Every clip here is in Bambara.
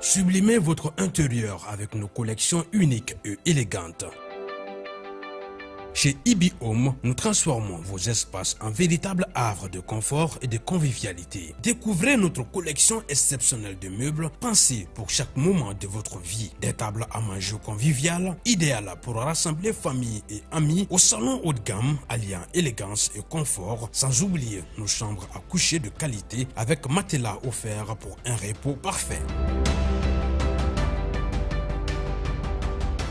Sublimez votre intérieur avec nos collections uniques et élégantes. Chez Ibi Home, nous transformons vos espaces en véritables havres de confort et de convivialité. Découvrez notre collection exceptionnelle de meubles pensés pour chaque moment de votre vie. Des tables à manger conviviales, idéales pour rassembler famille et amis au salon haut de gamme, alliant élégance et confort, sans oublier nos chambres à coucher de qualité avec matelas offert pour un repos parfait.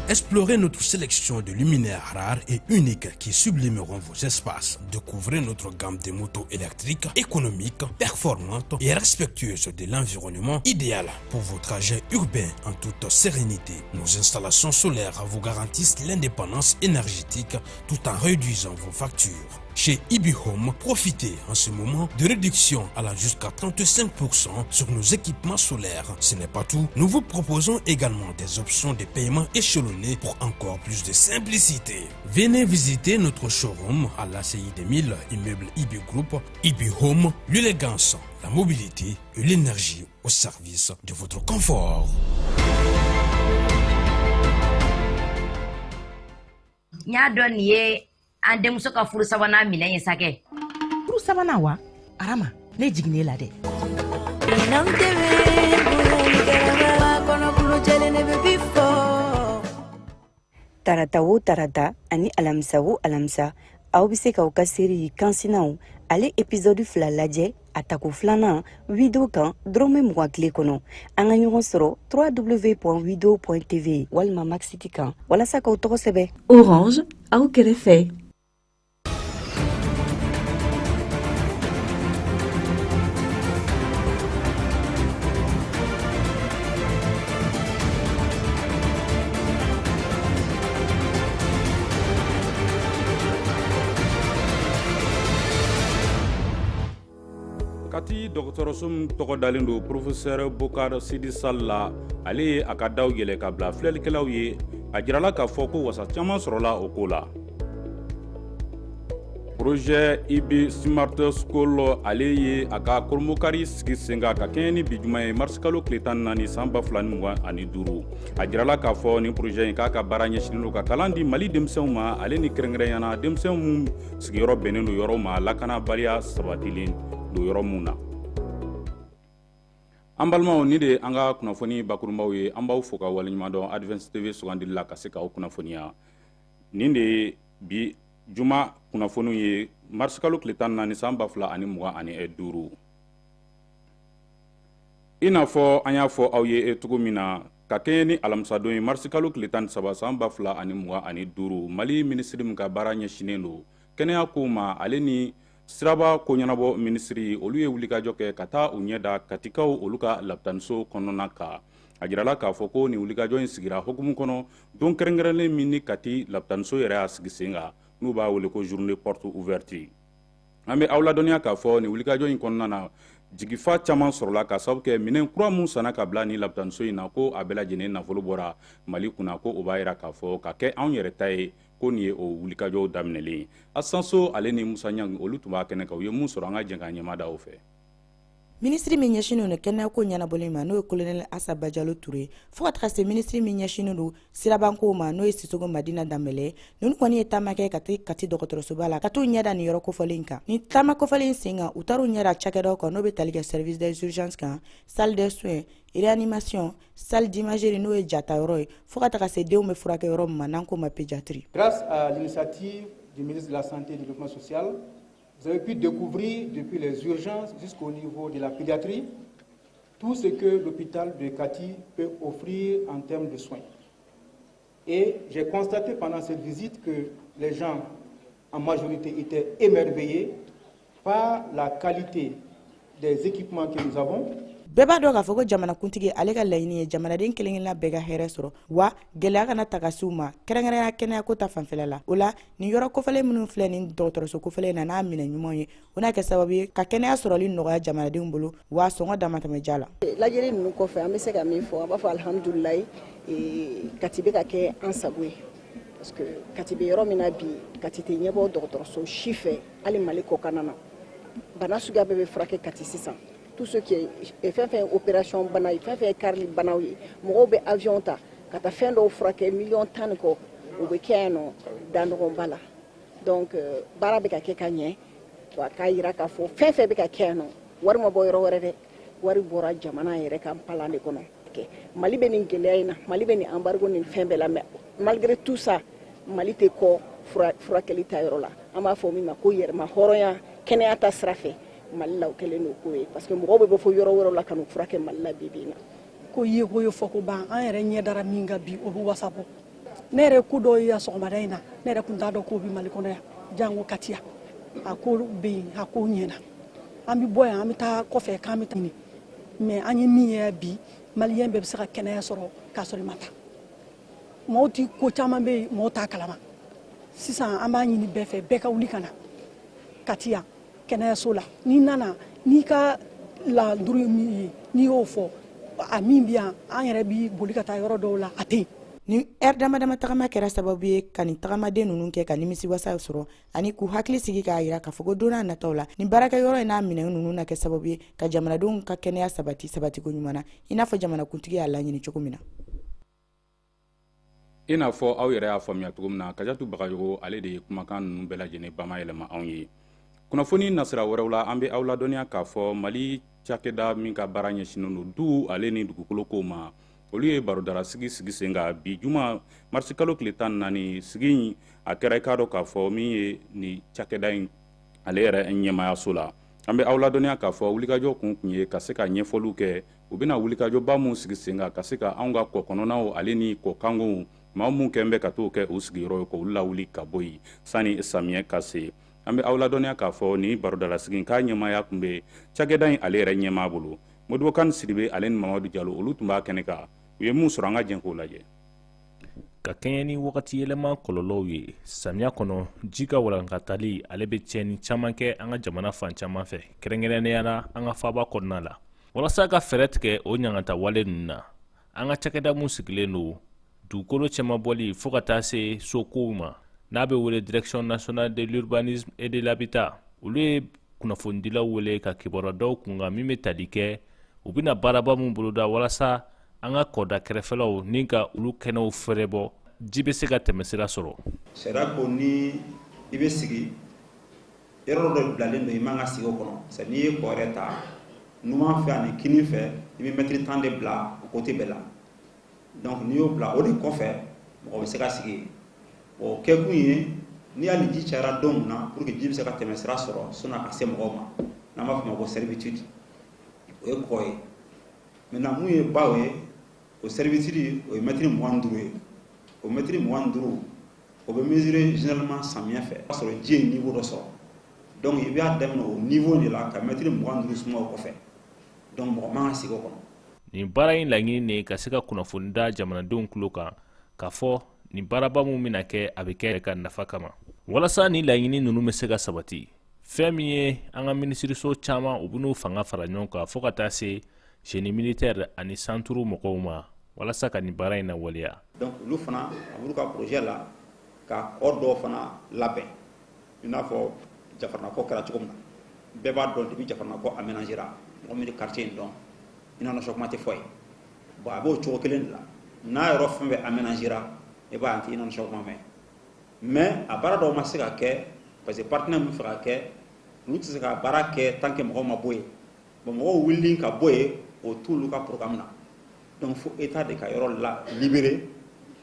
Explorez notre sélection de luminaires rares et uniques qui sublimeront vos espaces. Découvrez notre gamme de motos électriques, économiques, performantes et respectueuses de l'environnement, idéal pour vos trajets urbains en toute sérénité. Nos installations solaires vous garantissent l'indépendance énergétique tout en réduisant vos factures. Chez Ibi Home, profitez en ce moment de réductions allant jusqu'à 35% sur nos équipements solaires. Ce n'est pas tout, nous vous proposons également des options de paiement échelonnées pour encore plus de simplicité. Venez visiter notre showroom à l'ACI 2000, immeuble Ibi Group. Ibi Home, l'élégance, la mobilité et l'énergie au service de votre confort. N y'a dɔn nin ye an denmuso ka furu sabanan minɛ ye sa kɛ. Furu sabanan wa? Arama, ne jiginnen la dɛ. N'an tɛmɛ bonya ni karama kɔnɔ kulo jɛlen ne bɛ bi fɔ. Tarata o tarata ani alamisa o alamisa, aw bɛ se k'aw ka série Kansinaw ale épisode 2 lajɛ a tako filanan wido kan dɔrɔmɛ 20 tile kɔnɔ. An ka ɲɔgɔn sɔrɔ www.wido.tv walima Maxit kan walasa k'aw tɔgɔ sɛbɛn. Orange, aw kɛrɛfɛ. Kati dɔgɔtɔrɔso min tɔgɔ dalen don professeur Bokar Sidi Sall la, ale ye a ka daw yɛlɛ ka bila filɛlikɛlaw ye. A jirala k'a fɔ ko wasa caman sɔrɔla o ko la. Projet IB Smart School, ale ye a ka koromokari sigi sen kan ka kɛɲɛ ni bi juma ye, marisi kalo tile 14 san 2025. A jirala k'a fɔ nin projet in k'a ka baara ɲɛsinnen don ka kalan di Mali denmisɛnw ma, ale ni kɛrɛnkɛrɛnyana denmisɛnw mun sigiyɔrɔ bɛnnen don yɔrɔ ma lakanabaliya sabatilen don yɔrɔ mun na. An balimaw, ni de an ka kunnafoni bakurunbaw ye. An b'aw fo ka waleɲuman dɔn Advance TV sugandili la ka se k'aw kunnafoniya. Nin de ye bi juma kunnafoniw ye, marisi kalo tile 14 san 2025. I n'a fɔ an y'a fɔ aw ye cogo min na, ka kɛɲɛ ni alamisadon ye, marisi kalo tile 13 san 2025, Mali minisiri min ka baara ɲɛsinnen don kɛnɛya kow ma, ale ni siraba ko ɲɛnabɔ minisiri, olu ye wulikajɔ kɛ ka taa u ɲɛ da Katikaw olu ka lapitaniso kɔnɔna kan. A jirala k'a fɔ ko nin wulikajɔ in sigira hukumu kɔnɔ don kɛrɛnkɛrɛnlen min ni Kati lapitaniso yɛrɛ y'a sigi sen kan, n'u b'a wele ko journée porte ouverte. An bɛ aw ladɔnniya k'a fɔ nin wulikajɔ in kɔnɔna na, jigifa caman sɔrɔla ka sababu kɛ minɛn kura mun sanna ka bila nin lapitaniso in na, ko a bɛɛ lajɛlen nafolo bɔra Mali kunna, ko o b'a yira k'a fɔ ka kɛ anw yɛrɛ ta ye, ko nin ye o wulikajɔw daminɛlen ye. Asanso ale ni Musa Ɲangi, olu tun b'a kɛnɛ kan, u ye mun sɔrɔ, an ka jɛ k'an ɲɛma da o fɛ. Minisiri min ɲɛsinnen don kɛnɛyako ɲɛnabɔli ma, n'o ye colonel Asa Bajalo Ture, fo ka taga se minisiri min ɲɛsinnen don sirabankow ma, n'o ye Sisoko Madina Danbɛlɛ, ninnu kɔni ye taama kɛ ka taa Kati dɔgɔtɔrɔsoba la ka t'u ɲɛ da nin yɔrɔ kofɔlen kan. Nin taama kofɔlen sen kan, u taar'u ɲɛ da cakɛdaw kan, n'o bɛ tali kɛ service des urgences kan, salle des soins, réanimation, salle d'imagerie, n'o ye jatayɔrɔ ye, fo ka taga se denw bɛ furakɛ yɔrɔ min ma, n'an k'o ma pédiatrie. Grâce à l'initiative du ministre de la Santé et du Développement social, vous avez pu découvrir depuis les urgences jusqu'au niveau de la pédiatrie tout ce que l'hôpital de Kati peut offrir en termes de soins. Et j'ai constaté pendant cette visite que les gens, en majorité, étaient émerveillés par la qualité des équipements que nous avons. Bɛɛ b'a dɔn k'a fɔ ko jamanakuntigi ale ka laɲini ye jamanaden kelen-kelenna bɛɛ ka hɛrɛ sɔrɔ, wa gɛlɛya kana ta ka s'u ma, kɛrɛnkɛrɛnya kɛnɛyako ta fanfɛla la. O la, nin yɔrɔ kofɔlen minnu filɛ nin dɔgɔtɔrɔso kofɔlen na n'a minɛ ɲuman ye, o n'a kɛ sababu ye ka kɛnɛya sɔrɔli nɔgɔya jamanadenw bolo, wa sɔngɔ damatɛmɛ ja la. Lajɛli ninnu kɔfɛ, an bɛ se ka min fɔ, an b'a fɔ alihamudulilayi, Kati bɛ ka kɛ an sago ye, parce que Kati bɛ yɔrɔ min na bi, Kati tɛ ɲɛbɔ dɔgɔtɔrɔso si fɛ, hali Mali kɔkanna na. Bana suguya bɛɛ bɛ furakɛ Kati sisan. Tout ce qui est fɛn fɛn ye opération bana ye, fɛn fɛn ye karili banaw ye, mɔgɔw bɛ avion ta ka taa fɛn dɔw furakɛ miliyɔn 10 ni kɔ, o bɛ kɛ yan nɔ Danɔgɔnba la. Donc baara bɛ ka kɛ ka ɲɛ wa. K'a yira k'a fɔ fɛn fɛn bɛ ka kɛ yan nɔ, wari ma bɔ yɔrɔ wɛrɛ dɛ, wari bɔra jamana yɛrɛ ka palan de kɔnɔ. Mali bɛ nin gɛlɛya in na, Mali bɛ nin embargo nin fɛn bɛɛ la, mais malgré tout ça, Mali tɛ kɔ furakɛli ta yɔrɔ la. An b'a fɔ min ma ko yɛrɛma hɔrɔnya kɛnɛya ta sira fɛ, Mali la, o kɛlen don ko ye, parce que mɔgɔw bɛ bɔ fo yɔrɔ wɛrɛw la ka n'u furakɛ Mali la bi bi in na. Ko ye ko ye fɔ ko ban, an yɛrɛ ɲɛ dara min kan bi, o bɛ wasa bɔ. Ne yɛrɛ ko dɔw ye sɔgɔmada in na, ne yɛrɛ tun t'a dɔn k'o bɛ Mali kɔnɔ yan, jango Kati yan. A ko bɛ yen, a ko ɲɛna. An bɛ bɔ yan, an bɛ taa kɔfɛ k'an bɛ taa ɲini, mais an ye min ye bi, maliyɛn bɛɛ bɛ se ka kɛnɛya sɔrɔ k'a sɔrɔ i ma taa. Maaw ti ko caman bɛ yen, mɔgɔw t'a kalama. Sisan an b'a ɲini bɛɛ fɛ, bɛɛ ka wuli ka na Kati yan kɛnɛyaso la. N'i nana n'i ka laduru ye min ye, n'i y'o fɔ, a min bɛ yan, an yɛrɛ bi boli ka taa yɔrɔ dɔw la, a tɛ yen. Ni ɛri dama dama tagama kɛra sababu ye ka nin tagamaden ninnu kɛ ka nimisiwasa sɔrɔ ani k'u hakili sigi, k'a yira k'a fɔ ko don n'a nataw la, nin baarakɛyɔrɔ in n'a minɛn ninnu na kɛ sababu ye ka jamanadenw ka kɛnɛya sabati sabatiko ɲuman na, i n'a fɔ jamanakuntigi y'a laɲini cogo min na. I n'a fɔ aw yɛrɛ y'a faamuya cogo min na, Kajatu Bagayogo, ale de ye kumakan ninnu bɛɛ lajɛlen bamayɛlɛma anw ye. Kunnafoni nasira wɛrɛw la, an bɛ aw ladɔnniya k'a fɔ Mali cakɛda min ka baara ɲɛsinnen don du ale ni dugukolo kow ma, olu ye barodara sigi sigi sen kan bi juma marisi kalo tile 14. Sigi in a kɛra, i k'a dɔn k'a fɔ min ye nin cakɛda in ale yɛrɛ ɲɛmayaso la. An bɛ aw ladɔnniya k'a fɔ wulikajɔ kun tun ye ka se ka ɲɛfɔliw kɛ, u bɛna wulikajɔba mun sigi sen kan ka se ka anw ka kɔ kɔnɔnaw ale ni kɔkangow, maa mun kɛn bɛ ka t'o kɛ u sigiyɔrɔ ye, k'olu lawuli ka bɔ yen sani samiyɛ ka se. An bɛ aw ladɔnniya k'a fɔ nin barodalasigi k'a ɲɛmaaya tun bɛ cakɛda in ale yɛrɛ ɲɛmaa bolo. Modibo Kan Sidibe ale ni Mamadu Jalo, olu tun b'a kɛnɛ kan. U ye mun sɔrɔ, an ka jɛn k'o lajɛ. Ka kɛɲɛ ni wagati yɛlɛma kɔlɔlɔw ye, samiya kɔnɔ ji ka walankatali, ale bɛ tiɲɛni caman kɛ an ka jamana fan caman fɛ, kɛrɛnkɛrɛnnenya la an ka faaba kɔnɔna la. Walasa ka fɛɛrɛ tigɛ o ɲangata wale ninnu na, an ka cakɛda mun sigilen don dugukolo cɛmabɔli fo ka taa se sokow ma, n'a bɛ wele Direction nationale de l'urbanisme et de l'habitat, olu ye kunnafonidilaw wele ka kibaruya dɔw kunkan min bɛ tali kɛ u bɛna baaraba min boloda walasa an ka kɔda kɛrɛfɛlaw ni ka olu kɛnɛw fɛrɛbɔ, ji bɛ se ka tɛmɛsira sɔrɔ. Sariya ko ni i bɛ sigi yɔrɔ dɔ bilalen don, i man ka sigi o kɔnɔ. C'est n'i ye kɔ yɛrɛ ta numan fɛ ani kinin fɛ, i bɛ mɛtiri 10 de bila o côté bɛɛ la. Donc n'i y'o bila, o de kɔfɛ mɔgɔ bɛ se ka sigi yen. O kɛkun ye n'i y'ale ji cayara don min na, pour que ji bɛ se ka tɛmɛ sira sɔrɔ sɔnni a ka se mɔgɔw ma, n'an b'a fɔ o ma ko servitude. O ye kɔ ye. Maintenant, mun ye baw ye, o servitude o ye mɛtiri 25 ye. O mɛtiri 25, o bɛ mesurer généralement samiyɛ fɛ, o b'a sɔrɔ ji ye niveau dɔ sɔrɔ. Donc i b'a daminɛ o niveau de la ka mɛtiri 25 suma o kɔfɛ. Donc mɔgɔ man ka sigi o kɔnɔ. Nin baara in laɲini de ye ka se ka kunnafoni da jamanadenw tulo kan k'a fɔ nin baaraba min bɛna kɛ, a bɛ kɛ ka nafa kama. Walasa ni laɲini ninnu bɛ se ka sabati, fɛn min ye an ka minisiriso caman, u bɛn'u fanga fara ɲɔgɔn kan fo ka taa se génie militaire ani centre mɔgɔw ma walasa ka nin baara in lawaleya. Donc olu fana a b'olu ka projet la ka kɔ dɔw fana labɛn, i n'a fɔ Jafarinakɔ kɛra cogo min na. Bɛɛ b'a dɔn, depuis Jafarinakɔ aménagera, mɔgɔ min bɛ quartier in dɔn, inondation kuma tɛ fɔ ye. Bon, a b'o cogo kelen de la, n'a yɔrɔ fɛn bɛɛ aménagera, i b'a ye an tɛ inondation kuma mɛn. Mais a baara dɔw ma se ka kɛ parce que partenaire min fɛ ka kɛ, olu tɛ se ka baara kɛ tant que mɔgɔw ma bɔ yen. Bon, mɔgɔw wulili ka bɔ yen, o t'olu ka programme na. Donc fo état de ka yɔrɔ la libérer.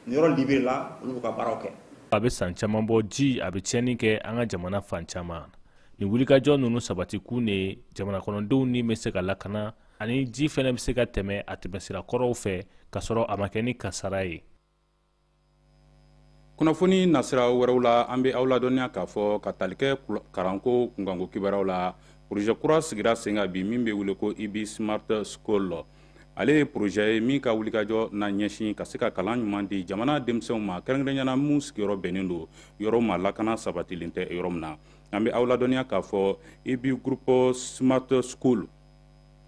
Ni yɔrɔ libéré la, olu b'u ka baaraw kɛ. A bɛ san caman bɔ, ji a bɛ tiɲɛni kɛ an ka jamana fan caman. Nin wulikajɔ ninnu sabati kun de ye jamana kɔnɔdenw ni bɛ se ka lakana ani ji fɛnɛ bɛ se ka tɛmɛ a tɛmɛsira kɔrɔw fɛ ka sɔrɔ a ma kɛ ni kasara ye. Kunnafoni nasira wɛrɛw la, an bɛ aw ladɔnniya k'a fɔ ka tali kɛ karanko kunkanko kibaruyaw la, projet kura sigira sen kan bi min bɛ wele ko IB Smart School. Ale ye projet ye min ka wulikajɔ na ɲɛsin ka se ka kalan ɲuman di jamana denmisɛnw ma, kɛrɛnkɛrɛnnenya la mun sigiyɔrɔ bɛnnen don yɔrɔ ma, lakana sabatilen tɛ yɔrɔ min na. An bɛ aw ladɔnniya k'a fɔ IB Groupe Smart School,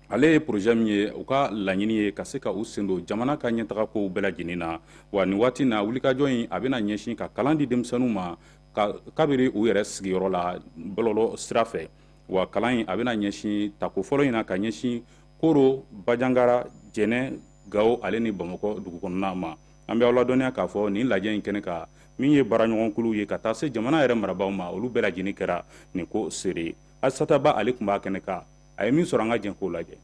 ale ye projet min ye, u ka laɲini ye ka se ka u sen don jamana ka ɲɛtaga kow bɛɛ lajɛlen na. Wa nin waati na, wulikajɔ in a bɛna ɲɛsin ka kalan di denmisɛnninw ma ka kabiri u yɛrɛ sigiyɔrɔ la bɔlɔlɔ sira fɛ. Wa kalan in a bɛna ɲɛsin tako fɔlɔ in na ka ɲɛsin Koro, Bajangara, Jɛnɛ, Gawo ale ni Bamakɔ dugu kɔnɔna ma. An bɛ aw ladɔnniya k'a fɔ nin lajɛ in kɛnɛ kan, min ye baaraɲɔgɔnkuluw ye ka taa se jamana yɛrɛ marabaaw ma, olu bɛɛ lajɛlen kɛra nin ko seere. Aïssata Ba ale tun b'a kɛnɛ kan, a ye min sɔrɔ, an ka jɛn k'o lajɛ.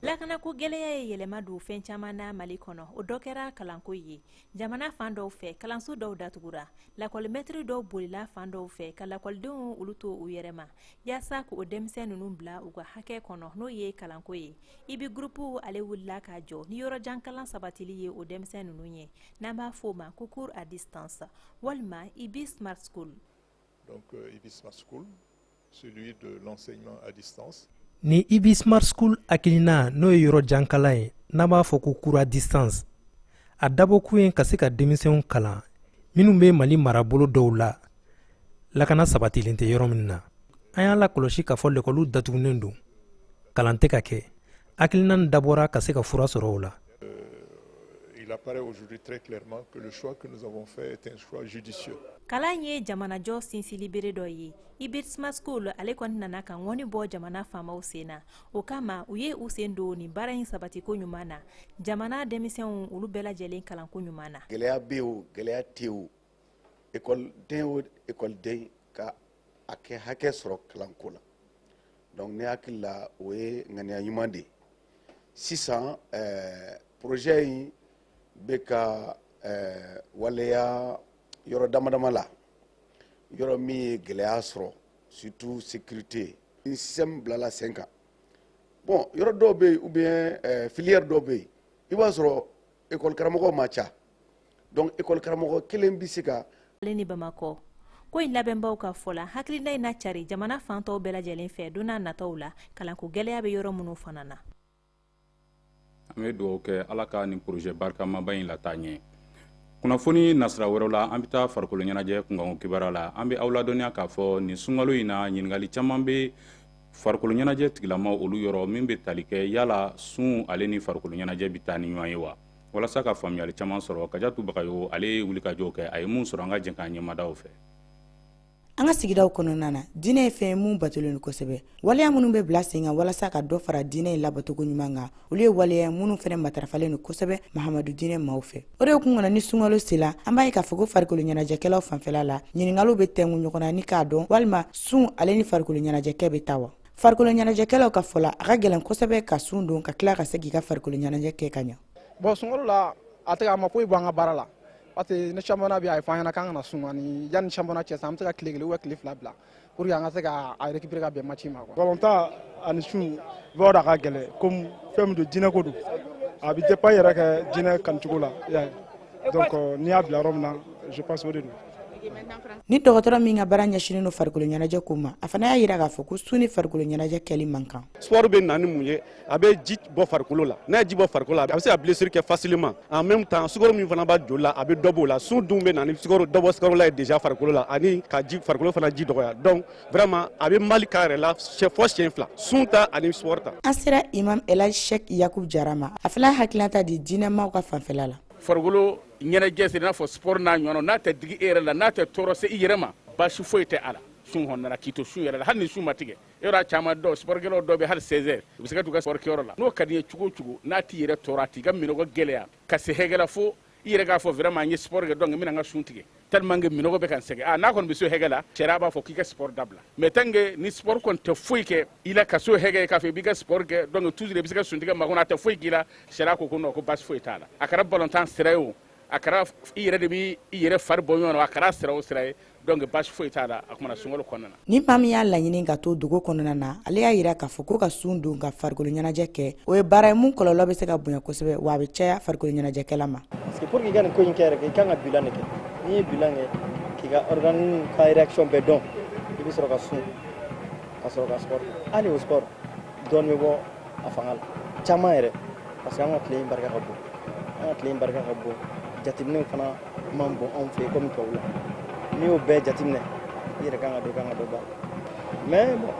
Lakanako gɛlɛya ye yɛlɛma don fɛn caman na Mali kɔnɔ. O dɔ kɛra kalanko ye. Jamana fan dɔw fɛ, kalanso dɔw datugura, lakɔlimɛtiri dɔw bolila fan dɔw fɛ ka lakɔlidenw olu to u yɛrɛ ma. Yaasa k'o denmisɛn ninnu bila u ka hakɛ kɔnɔ, n'o ye kalanko ye, Ibi Groupe ale wulila k'a jɔ ni yɔrɔjan kalan sabatili ye o denmisɛn ninnu ye, n'an b'a fɔ o ma ko cours à distance walima Ibi Smart School. Donc Ibi Smart School, celui de l'enseignement à distance. Ni Ibi Smart School hakilina, n'o ye yɔrɔ jankalan ye, n'an b'a fɔ ko cours à distance, a dabɔkun ye ka se ka denmisɛnw kalan minnu bɛ Mali marabolo dɔw la, lakana sabatilen tɛ yɔrɔ min na. An y'a lakɔlɔsi k'a fɔ lɛkɔliw datugunen don, kalan tɛ ka kɛ. Hakilina dabɔra ka se ka fura sɔrɔ o la. Il apparaît aujourd'hui très clairement que le choix que nous avons fait est un choix judicieux. Kalan ye jamanajɔ sinsili bere dɔ ye. Ibi Smart School ale kɔni nana ka ŋɔni bɔ jamana faamaw sen na. O kama, u ye u sen don nin baara in sabatiko ɲuman na, jamana denmisɛnw olu bɛɛ lajɛlen kalanko ɲuman na. Gɛlɛya bɛ yen o, gɛlɛya tɛ yen o, ekɔliden o ekɔliden ka a kɛ hakɛ sɔrɔ kalanko la. Donc ne hakili la, o ye ŋaniya ɲuman de ye. Sisan projet in bɛ ka waleya yɔrɔ dama dama la, yɔrɔ min ye gɛlɛya sɔrɔ, surtout sécurité. Ni système bilala sen kan, bon, yɔrɔ dɔw bɛ yen ou bien filière dɔw bɛ yen, i b'a sɔrɔ école karamɔgɔ ma ca, donc école karamɔgɔ kelen bɛ se ka. Ale ni Bamakɔ ko in labɛnbaw ka fɔ la, hakilina in na cari jamana fantɔw bɛɛ lajɛlen fɛ don n'a nataw la, kalanko gɛlɛya bɛ yɔrɔ minnu fana na. An bɛ dugawu kɛ, Ala ka nin projet barikamaba in lataa ɲɛ. Kunnafoni nasira wɛrɛw la, an bɛ taa farikolo ɲɛnajɛ kunkanko kibaruya la. An bɛ aw ladɔnniya k'a fɔ nin sunkalo in na, ɲininkali caman bɛ farikolo ɲɛnajɛ tigilamaw olu yɔrɔ min bɛ tali kɛ yala sun ale ni farikolo ɲɛnajɛ bɛ taa ni ɲɔgɔn ye wa. Walasa ka faamuyali caman sɔrɔ, Kajatu Bagayo ale ye wulikajɔw kɛ. A ye mun sɔrɔ, an ka jɛ k'an ɲɛmadaw fɛ. An ka sigidaw kɔnɔna na, diinɛ ye fɛn ye mun batolen don kosɛbɛ. Waleya minnu bɛ bila sen kan walasa ka dɔ fara diinɛ in labatoko ɲuman kan, olu ye waleya minnu fɛnɛ matarafalen don kosɛbɛ Mahamadu diinɛ maaw fɛ. O de kun kɔnɔ, ni sunkalo sela, an b'a ye k'a fɔ ko farikolo ɲɛnajɛkɛlaw fanfɛla la, ɲiningaliw bɛ tɛngu ɲɔgɔn na ni k'a dɔn walima sun ale ni farikolo ɲɛnajɛkɛ bɛ taa wa. Farikolo ɲɛnajɛkɛlaw ka fɔ la, a ka gɛlɛn kosɛbɛ ka sun don ka tila ka se k'i ka farikolo ɲɛnajɛ kɛ ka ɲa. Bon, sunkalo la, a tɛ a ma foyi bɔ an ka baara la, parce que ni championnat bɛ, a ye fɔ an ɲɛna k'an kana sun, ani yanni championnat cɛ sisan, an bɛ se ka tile kelen ou tile 2 bila pour que an ka se ka a récupérer ka bɛn match ma quoi. Balontan ani sun, bɛɛ b'a dɔn a ka gɛlɛn, komi fɛn min don, jinɛ ko don, a bɛ dépend i yɛrɛ kɛ jinɛ kanucogo la, i y'a ye. Donc n'i y'a bila yɔrɔ min na, je pense o de don. Ni dɔgɔtɔrɔ min ka baara ɲɛsinnen don farikolo ɲɛnajɛ ko ma, a fana y'a yira k'a fɔ ko sun ni farikolo ɲɛnajɛ kɛli man kan. Sport bɛ na ni mun ye? A bɛ ji bɔ farikolo la. N'a ye ji bɔ farikolo la, a bɛ se ka blessure kɛ facilement. En même temps, sukaro min fana b'a joli la, a bɛ dɔ b'o la. Sun dun bɛ na ni sukaro dɔ bɔ sukaro la ye déjà farikolo la, ani ka ji farikolo fana ji dɔgɔya. Donc vraiment, a bɛ mal k'a yɛrɛ la fɔ siɲɛ fila, sun ta ani sport ta. An sera Imam Elhaji Sheikh Yakub Jara ma. A fana y'a hakilinata di diinɛmaw ka fanfɛla la. Farikolo ɲɛnajɛ sen, i n'a fɔ sport n'a ɲɔgɔnna, n'a tɛ digi e yɛrɛ la, n'a tɛ tɔɔrɔ se i yɛrɛ ma, baasi foyi tɛ a la sun kɔnɔna na k'i to sun yɛrɛ la, hali ni sun ma tigɛ. E yɔrɔ, a caman dɔw, sportkɛlaw dɔw bɛ hali 16 heures, u bɛ se ka t'u ka sport kɛyɔrɔ la. N'o ka di i ye cogo o cogo, n'a t'i yɛrɛ tɔɔrɔ, a t'i ka minɔgɔ gɛlɛya ka se hɛgɛ la, fo i yɛrɛ k'a fɔ vraiment n ye sport kɛ, donc n bɛna n ka sun tigɛ tellement que minɔgɔ bɛ ka n sɛgɛn. Ah, n'a kɔni bɛ se hɛgɛ la, sariya b'a fɔ k'i ka sport dabila. Mais tant que ni sport kɔni tɛ foyi kɛ i la ka se o hɛgɛ ye k'a fɔ i b'i ka sport kɛ, donc toujours i bɛ se ka sun tigɛ makɔnɔ, a tɛ foyi k'i la, sariya ko ko non, ko baasi foyi t'a la. A kɛra balontan sira ye o, a kɛra i yɛrɛ de b'i i yɛrɛ fari bɔ ɲɔgɔn na, a kɛra sira o sira ye, donc baasi foyi t'a la a kumana sunkalo kɔnɔna na. Ni maa min y'a laɲini ka to dogo kɔnɔna na, ale y'a yira k'a fɔ ko ka sun don ka farikolo ɲɛnajɛ kɛ, o ye baara ye mun kɔlɔlɔ bɛ se ka bonya kosɛbɛ, wa a bɛ caya farikolo ɲɛnajɛkɛla ma. Parce que pour que i ka nin ko in kɛ yɛrɛ, i kan ka bilan de kɛ. N'i ye bilan kɛ k'i ka organe ka réaction bɛɛ dɔn, i bɛ sɔrɔ ka sun ka sɔrɔ ka sport. Hali o sport, dɔɔni bɛ bɔ a fanga la, caman yɛrɛ, parce que an ka tile in barika ka bon, an ka tile in barika ka bon. Jateminɛw fana man bon anw fɛ yen komi tubabu la. N'i y'o bɛɛ jateminɛ, i yɛrɛ kan ka dɔn, kan ka dɔ bɔ a la. Mais bon,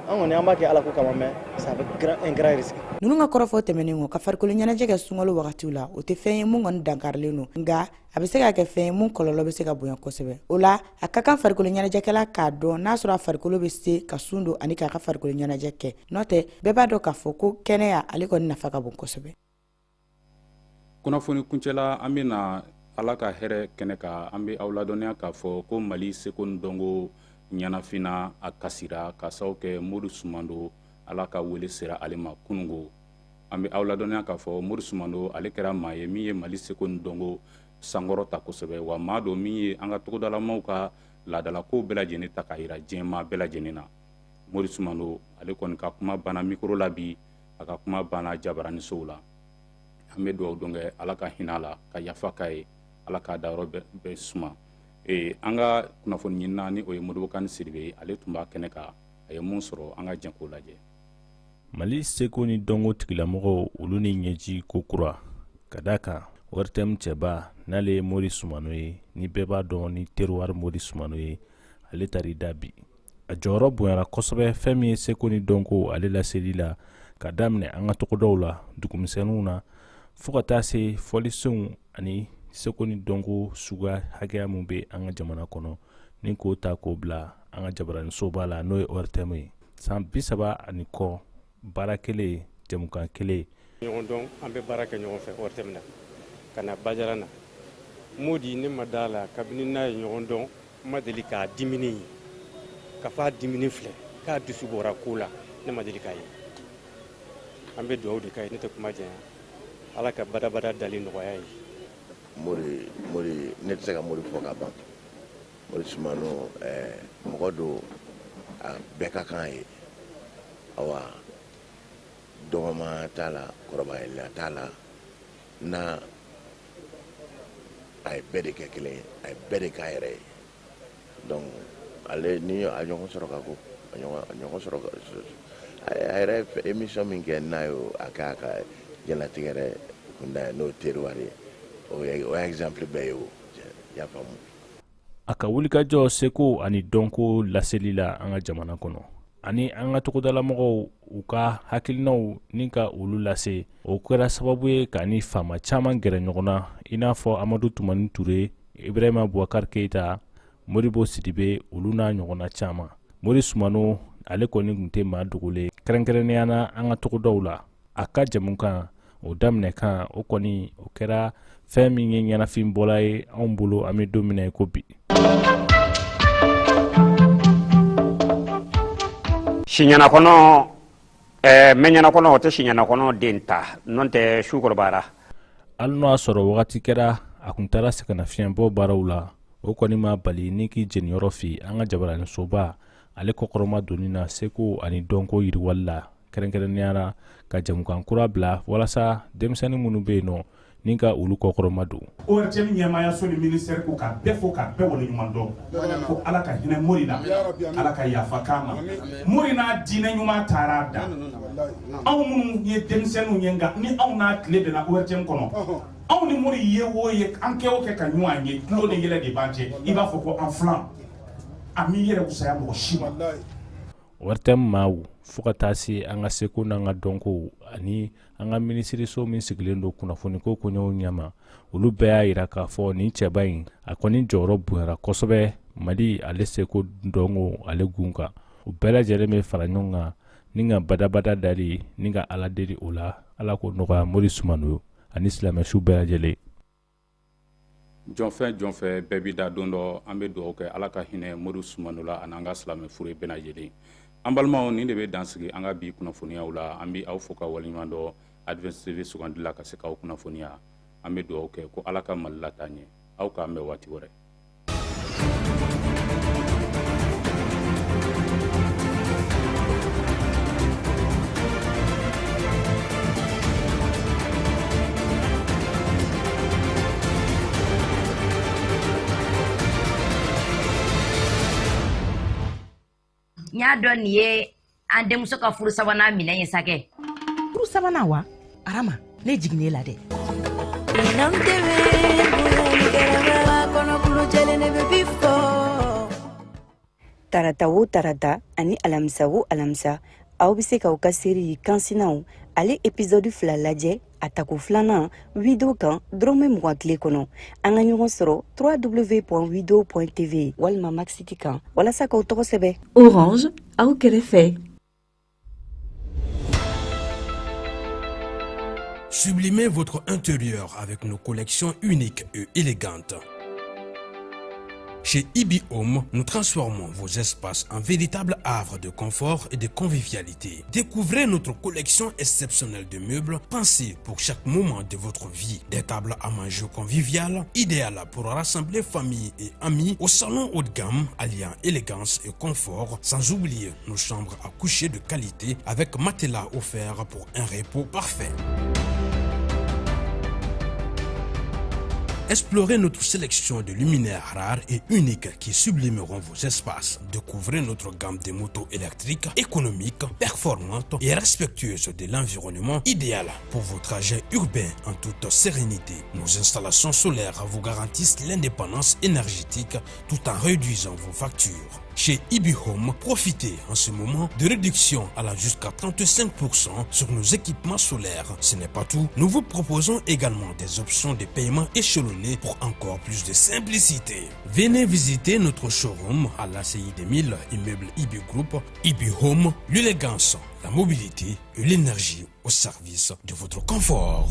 An kɔni an b'a kɛ Ala ko kama, mais c'est avec un grand risque. Ninnu ka kɔrɔfɔ tɛmɛnen kɔ, ka farikolo ɲɛnajɛ kɛ sunkalo wagatiw la, o tɛ fɛn ye mun kɔni dankarilen don, nka a bɛ se ka kɛ fɛn ye mun kɔlɔlɔ bɛ se ka bonya kosɛbɛ. O la, a ka kan farikolo ɲɛnajɛkɛla k'a dɔn n'a sɔrɔ a farikolo bɛ se ka sun don ani k'a ka farikolo ɲɛnajɛ kɛ. N'o tɛ, bɛɛ b'a dɔn k'a fɔ ko kɛnɛya ale kɔni nafa ka bon kosɛbɛ. Kunnafoni kuncɛla, an bɛna Ala ka hɛrɛ kɛnɛ kan. An bɛ aw ladɔnniya k'a fɔ ko Mali seko ni dɔnko ɲɛnafinna, a kasira ka sababu kɛ Mori Sumando, Ala ka wele sera ale ma kunungo. An bɛ aw ladɔnniya k'a fɔ Mori Sumando, ale kɛra maa ye min ye Mali seko ni dɔnko sankɔrɔ ta kosɛbɛ, wa maa don min ye an ka togodalamaw ka laadalakow bɛɛ lajɛlen ta k'a yira diɲɛmaa bɛɛ lajɛlen na. Mori Sumando, ale kɔni ka kuma banna mikoro la bi, a ka kuma banna jabaranisow la. An bɛ dugawu don kɛ Ala ka hinɛ a la, ka yafa k'a ye, Ala k'a dayɔrɔ bɛɛ suma. An ka kunnafoni ɲinina, ni o ye Modibo Kani Sidibe ye, ale tun b'a kɛnɛ kan. A ye mun sɔrɔ, an ka jɛn k'o lajɛ. Mali seko ni dɔnko tigilamɔgɔw, olu ni ɲɛji ko kura ka da kan ORTM cɛba, n'ale ye Mori Sumano ye, ni bɛɛ b'a dɔn ni Terroir Mori Sumano ye, ale taar'i da bi. A jɔyɔrɔ bonyara kosɛbɛ fɛn min ye seko ni dɔnko ale laseli la, ka daminɛ an ka togodaw la, dugumisɛnninw na, fo ka taa se fɔlisenw ani seko ni dɔnko suguya hakɛya min bɛ an ka jamana kɔnɔ, ni k'o ta k'o bila an ka jabaranisoba la, n'o ye ORTM ye. San 30 ani kɔ, baara kelen, jɛmukan kelen. Ɲɔgɔn dɔn, an bɛ baara kɛ ɲɔgɔn fɛ ORTM na ka na Bajara na. Modi, ne ma da la, kabini n'a ye ɲɔgɔn dɔn, n ma deli k'a dimini ye, ka fɔ a dimini filɛ, k'a dusu bɔra ko la, ne ma deli k'a ye. An bɛ dugawu de k'a ye, ne tɛ kuma janya. Ala ka badabada dali nɔgɔya ye. Mori, Mori, ne tɛ se ka Mori fɔ ka ban. Mori Sumano, mɔgɔ don, a bɛɛ ka kan ye. Awa, dɔgɔma t'a la, kɔrɔbayala t'a la, n'a a ye bɛɛ de kɛ kelen ye, a ye bɛɛ de k'a yɛrɛ ye. Donc ale ni a ɲɔgɔn sɔrɔ ka ko a ɲɔgɔn sɔrɔ ka a yɛrɛ émission min kɛ n'a y'o a k'a ka diɲɛlatigɛ yɛrɛ kunda ye, n'o Terroir ye, o ye exemple bɛɛ ye. O i y'a faamu. A ka wulikajɔ seko ani dɔnko laseli la an ka jamana kɔnɔ ani an ka togodalamɔgɔw, u ka hakilinaw ni ka olu lase, o kɛra sababu ye ka ni faama caman gɛrɛ ɲɔgɔn na, i n'a fɔ Amadu Tumani Ture, Ibrahima Boubacar Keita, Modibo Sidibe, olu n'a ɲɔgɔnna caman. Mori Sumano, ale kɔni tun tɛ maa dogolen, kɛrɛnkɛrɛnnenya na an ka togodaw la. A ka jɛmukan o daminɛ kan, o kɔni o kɛra fɛn min ye ɲɛnafin bɔla ye anw bolo, an bɛ don min na i ko bi. Siɲɛna kɔnɔ, mɛɲɛna kɔnɔ, o tɛ siɲɛna kɔnɔ den ta, n'o tɛ su kɔrɔbayara. Hali n'o y'a sɔrɔ wagati kɛra a kun taara sɛgɛnnafiɲɛbɔ baaraw la, o kɔni ma bali ni k'i jeniyɔrɔ fi an ka jabaranisoba ale kɔkɔrɔma donni na seko ani dɔnko yiriwali la, kɛrɛnkɛrɛnnenya la ka jɛmukan kura bila walasa denmisɛnnin minnu bɛ yen nɔ ni ka olu kɔkɔrɔma don. ORTM ɲɛmaayaso ni ministère ko ka bɛɛ fo, ka bɛɛ waleɲuman dɔn, ko Ala ka hinɛ Mori la, Ala ka yafa k'a ma. Mori n'a diinɛ ɲuman taara da anw minnu ye denmisɛnninw ye, nka ni anw n'a tile bɛnna ORTM kɔnɔ, anw ni Mori ye o ye, an kɛ o kɛ ka ɲɔgɔn ye, tulo ni yɛlɛ de b'an cɛ, i b'a fɔ ko an filan, a m'i yɛrɛ wusaya mɔgɔ si ma. ORTM maaw, fo ka taa se an ka seko n'an ka dɔnkow ani an ka minisiriso min sigilen don kunnafoniko koɲɛw ɲɛma, olu bɛɛ y'a yira k'a fɔ nin cɛba in, a kɔni jɔyɔrɔ bonyara kosɛbɛ Mali ale seko dɔnko ale gun kan. U bɛɛ lajɛlen bɛ fara ɲɔgɔn kan ni ka badabada dali ni ka Ala deli o la, Ala k'o nɔgɔya Mori Sumano ani silamɛsu bɛɛ lajɛlen. Jɔnfɛn jɔnfɛ bɛɛ b'i da don dɔ. An bɛ dugawu kɛ Ala ka hinɛ Mori Sumano la ani an ka silamɛ furu bɛɛ lajɛlen. An balimaw, nin de bɛ dansigi an ka bi kunnafoniyaw la. An bɛ aw fo ka waleɲuman dɔn Advance TV sugandi la ka se k'aw kunnafoniya. An bɛ dugawu kɛ ko Ala ka Mali lataa ɲɛ. Aw k'an bɛn waati wɛrɛ. N y'a dɔn nin ye an denmuso ka furu sabanan minɛ ye sa kɛ. Furu sabanan wa? Arama, ne jiginnen la dɛ. N'an dɛmɛ bonya ni karama kɔnɔ, kulu jɛlen ne bɛ bi fɔ. Tarata o tarata ani alamisa o alamisa, aw bɛ se k'aw ka série Kansinaw ale épisode 2 lajɛ a tako filanan Wido kan dɔrɔmɛ 20 tile kɔnɔ. An ka ɲɔgɔn sɔrɔ www.wido.tv walima Maxit kan walasa k'aw tɔgɔ sɛbɛn. Orange, aw kɛrɛfɛ. Sublimez votre intérieur avec nos collections uniques et élégantes. Chez Ibi Home, nous transformons vos espaces en véritables havres de confort et de convivialité. Découvrez notre collection exceptionnelle de meubles pensés pour chaque moment de votre vie. Des tables à manger conviviales, idéales pour rassembler famille et amis au salon haut de gamme, alliant élégance et confort, sans oublier nos chambres à coucher de qualité avec matelas offert pour un repos parfait. Explorez notre sélection de luminaires rares et uniques qui sublimeront vos espaces. Découvrez notre gamme de motos électriques économiques, performantes et respectueuses de l'environnement, idéal pour vos trajets urbains en toute sérénité. Nos installations solaires vous garantissent l'indépendance énergétique tout en réduisant vos factures. Chez Ibi Home, profitez en ce moment de réductions allant jusqu'à 35% sur nos équipements solaires. Ce n'est pas tout, nous vous proposons également des options de paiement échelonnées pour encore plus de simplicité. Venez visiter notre showroom à l'ACI 2000, immeuble Ibi Group. Ibi Home, l'élégance, la mobilité et l'énergie au service de votre confort.